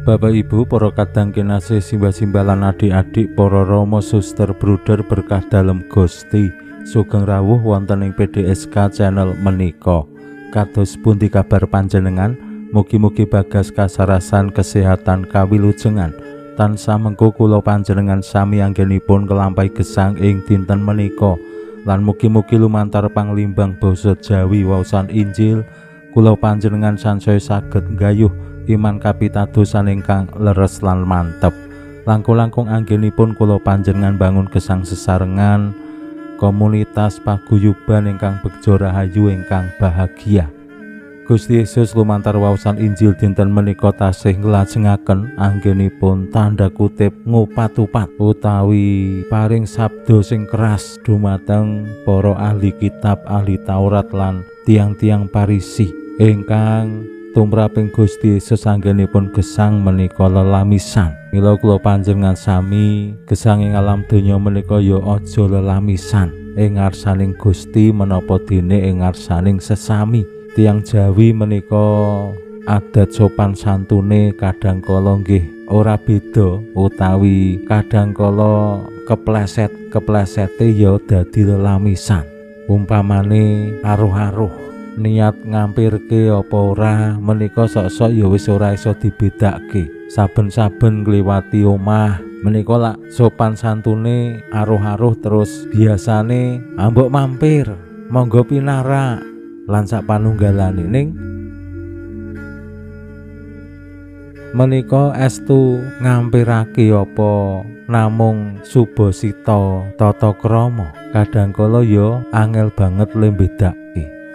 Bapak Ibu, para kadang kinasih, simbah-simbah lan adik-adik, para rama, suster, bruder berkah dalem Gusti, sugeng rawuh wonten ing PDSK channel menika. Kados pundi kabar panjenengan? Mugi-mugi bagas kasarasan kesehatan kawilujengan. Tansah mengko kula panjenengan sami anggenipun nglampahi gesang ing dinten menika. Lan mugi-mugi lumantar panglimbang basa Jawi waosan Injil kula panjenengan sansaya saged nggayuh iman kapitadosan ingkang leres lan mantep. Langkung-langkung anggenipun kula panjenengan bangun gesang sesarengan komunitas paguyuban ingkang begja rahayu ingkang bahagia. Gusti Yesus lumantar waosan Injil dinten menika tasih nglajengaken anggenipun tanda kutip ngupat-upat utawi paring sabda sing keras dumateng para ahli kitab, ahli Taurat lan tiang-tiang Parisi ingkang tumraping Gusti Yesus anggenipun gesang menika lelamisan. Mila kula panjenengan sami gesang ing alam donya menika ya aja lelamisan ing ngarsaning Gusti menapa dene ing ngarsaning sesami. Tiang Jawi menika adat sopan santune kadang kala nggih ora beda utawi kadang kala kepleset-keplesete ya dadi lelamisan. Umpamane aruh-aruh niat ngampirke apa ora menika sok-sok ya wis ora iso dibedake. Saben-saben ngliwati omah menika lak sopan santune aruh-aruh terus biasane ambok mampir, monggo pinarak lan sak panunggalane. Ning menika estu ngampirake apa namung subasita tata krama, kadang kala ya angel banget le mbedake.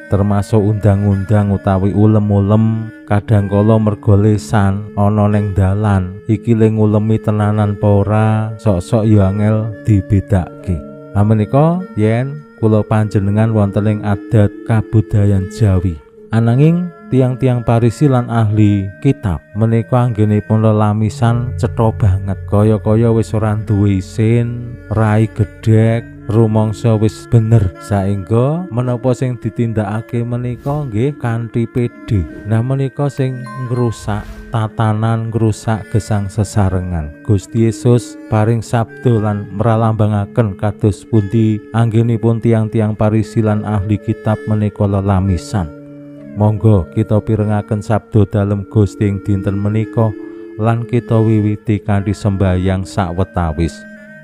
Termasuk undang-undang utawi ulem-ulem kadang kala mergo lesan ana ning dalan iki le ngulemi tenanan apa ora, sok-sok ya angel dibedake. Menika yen kula panjenengan wonten ing adat kabudayan Jawi. Ananging tiang-tiang Parisi lan ahli kitab menika anggenipun lelamisan cetha banget, kaya-kaya wis ora duwe isin, rai gedhek, rumangsa wis bener, saengga menapa sing ditindakake menika nggih kanthi pede. Nah menika sing ngrusak tatanan, ngrusak gesang sesarengan. Gusti Yesus paring sabda lan mralambangaken kados pundi anggenipun tiang-tiang Parisi lan ahli kitab menika lelamisan. Monggo kita pirengaken sabda dalem Gusti ing dinten menika lan kita wiwiti kanthi sembahyang sawetawis.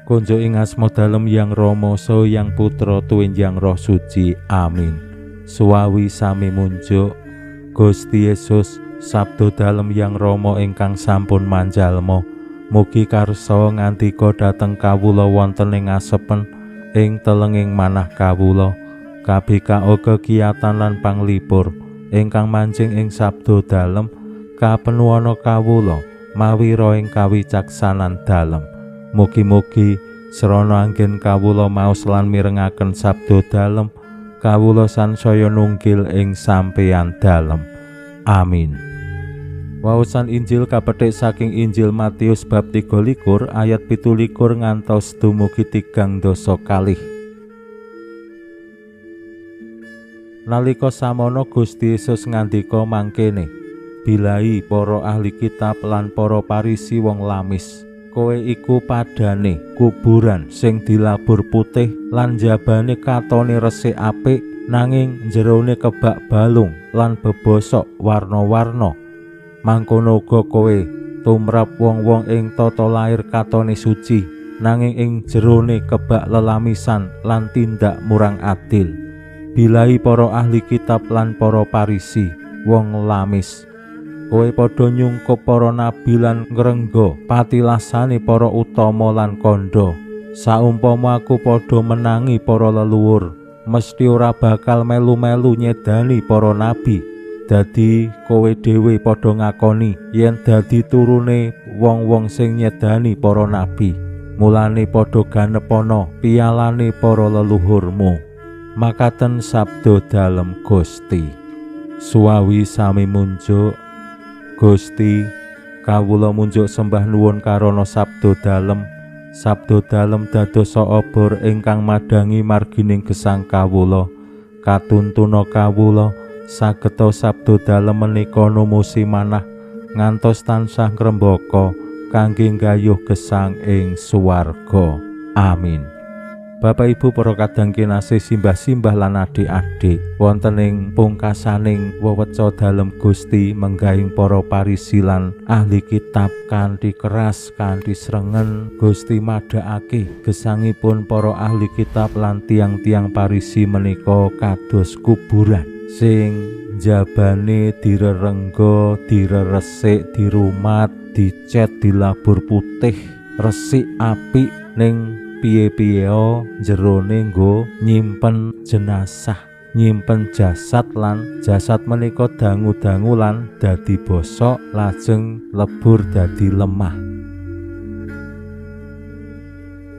Konjo ing asma dalem Yang Rama saha Yang Putra tuwin Yang Roh Suci. Amin. Suwawi sami munjuk Gusti Yesus sabda dalem Yang Rama ingkang sampun manjalma, mugi karsa ngandika dhateng kawula wonten ing asepen ing telenging manah kawula, kabikao kekiyatan lan panglipur ingkang manjing ing sabda dalem kapenuwana kawula mawi roh ing kawicaksanan dalem. Mugi-mugi srana anggen kawula maos lan mirengaken sabda dalem, kawula sansaya nunggil ing sampeyan dalem. Amin. Waosan Injil kapethik saking Injil Matius bab 23 ayat 27 ngantos dumugi 32. Nalika samono Gusti Yesus ngandika mangkene, bilahi para ahli kitab lan para Parisi wong lamis. Kowe iku padane kuburan sing dilabur putih lan jabane katone resik apik, nanging jerone kebak balung lan bebosok warna-warna. Mangkono uga kowe tumrap wong-wong ing tata lair katone suci, nanging ing jerone kebak lelamisan lan tindak murang adil. Bilahi para ahli kitab lan para Parisi wong lamis. Kowe padha nyungkup para nabi lan ngrengga patilasane para utama lan kandha. Saumpama aku padha menangi para leluhur, mesti ora bakal melu-melu nyedani para nabi. Dadi kowe dhewe padha ngakoni yen dadi turune wong-wong sing nyedani para nabi. Mulane padha ganepana piyalane para leluhurmu. Makaten sabda dalem Gusti. Suwawi sami munjuk Gusti, kawula munjuk sembah nuwun karana sabda dalem. Sabda dalem dados obor ingkang madhangi margining gesang kawula. Katuntuna kawula sageta sabda dalem menika numusi manah ngantos tansah ngrembaka kangge nggayuh gesang ing swarga. Amin. Bapak Ibu para kadang kinasih, simbah-simbah lan adik-adik, wonten ing pungkasaning weweca dalem Gusti menggahing para Parisi lan ahli kitab kanthi keras kanthi srengen Gusti madhakake gesangipun para ahli kitab lan tiang-tiang Parisi menika kados kuburan sing jabane direrengga, direresik, dirumat, dicet, dilabur putih, resik apik, ning piye-piye jerone nggo nyimpen jenazah, nyimpen jasad, lan jasad menika dangu-dangu lan dadi bosok lajeng lebur dadi lemah.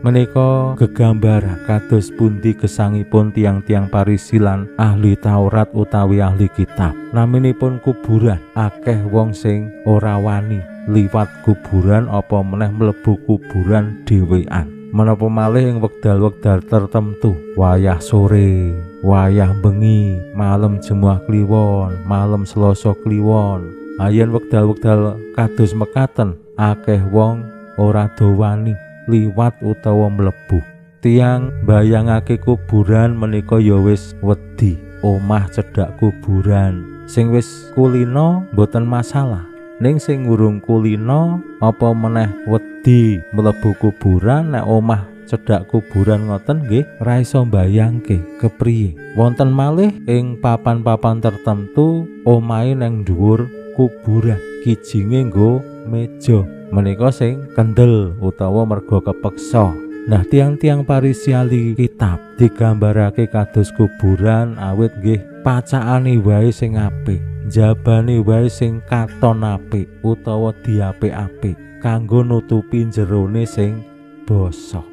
Menika gegambar kados pundi gesangipun tiang-tiang Parisi lan ahli Taurat utawi ahli kitab. Naminipun kuburan, akeh wong sing ora wani liwat kuburan apa meneh mlebu kuburan dhewean. Menapa malih ing wekdal-wekdal tertentu, wayah sore, wayah bengi, malam Jemuah Kliwon, malam Selasa Kliwon. Ayen wekdal-wekdal kados mekaten, akeh wong ora do wani liwat utawa mlebu. Tiang bayangake kuburan menika ya wis wedi, omah cedhak kuburan. Sing wis kulino mboten masalah, ning sing urung kulino apa meneh wedi mlebu kuburan, nek omah cedhak kuburan ngoten nggih ora iso mbayangke kepriye. Wonten malih ing papan-papan tertentu omahe nang dhuwur kuburan, kijinge nggo meja. Menika sing kendel utawa merga kepeksa. Nah, tiang-tiang Parisi ahli kitab digambarake kados kuburan awit nggih pacakane wae sing apik, jabane wae sing katon apik utawa diapik-apik kanggo nutupi jerone sing bosok.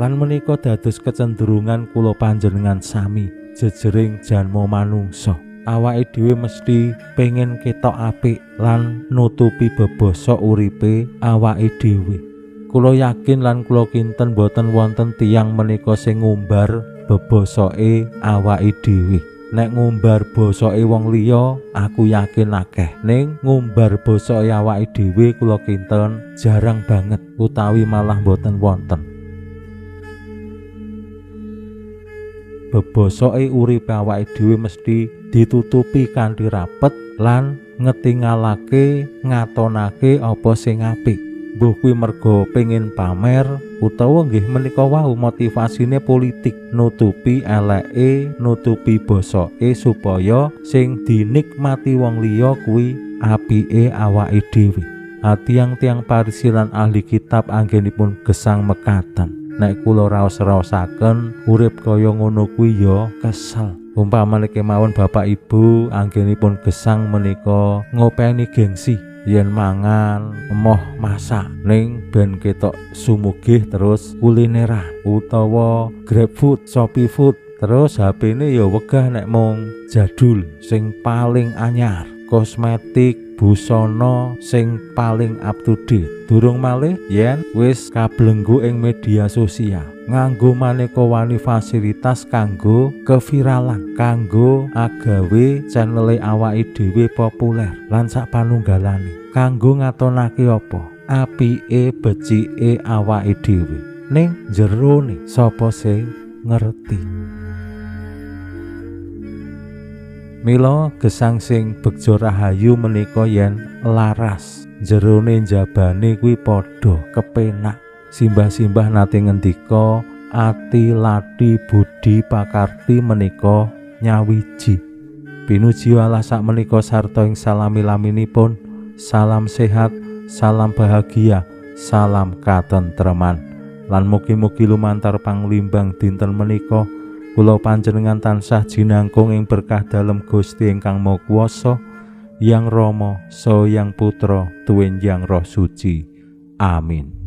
Lan menika dados kecenderungan kula panjenengan sami jejering janma manungsa. Awake dhewe mesti pengen ketok apik lan nutupi bebosok uripe awake dhewe. Kula yakin lan kula kinten boten wonten tiyang menika sing ngumbar bebosoke awake dhewe. Nek ngumbar bosoke wong liya aku yakin akeh, ning ngumbar bosoke awake dhewe kula kinten jarang banget utawi malah boten wonten. Bebosoke uripe awake dhewe mesti ditutupi kanthi rapet lan ngetingalake ngatonake apa sing apik. Mbuh kuwi merga pengin pamer utawa nggih menika wau motivasine politik, nutupi eleke, nutupi bosoke supaya sing dinikmati wong liya kuwi apike awake dhewe. Tiang-tiang Parisi lan ahli kitab anggenipun gesang mekaten. Nek kula raos-raosaken urip kaya ngono kuwi ya kesel. Umpamane kemawon Bapak Ibu anggenipun gesang menika ngopeni gengsi, yen mangan emoh masak ning ben ketok sumugih terus kulineran utawa GrabFood, Shopee Food, terus HP-ne ya wegah nek mung jadul sing paling anyar, kosmetik, busana sing paling up to date. Durung malih yen wis kablenggu ing media sosial, nganggo maneka wani fasilitas kanggo keviralan, kanggo agawe channele awake dhewe populer lan sak panunggalane, kanggo ngatonake apa apike becike awake dhewe. Ning jerone sapa sing ngerti? Mila gesang sing begja rahayu menika yen laras, jerone njabane kuwi padha kepenak. Simbah-simbah nate ngendika ati lati budi pakarti menika nyawiji. Pinuji Allah sak menika sarta ing salami-laminipun. Salam sehat, salam bahagia, salam katentreman. Lan mugi-mugi lumantar panglimbang dinten menika kula panjenengan tansah jinangkung ing berkah dalem Gusti ingkang Maha Kuwasa, Yang Rama, Saha Yang Putra, tuwin Yang Roh Suci. Amin.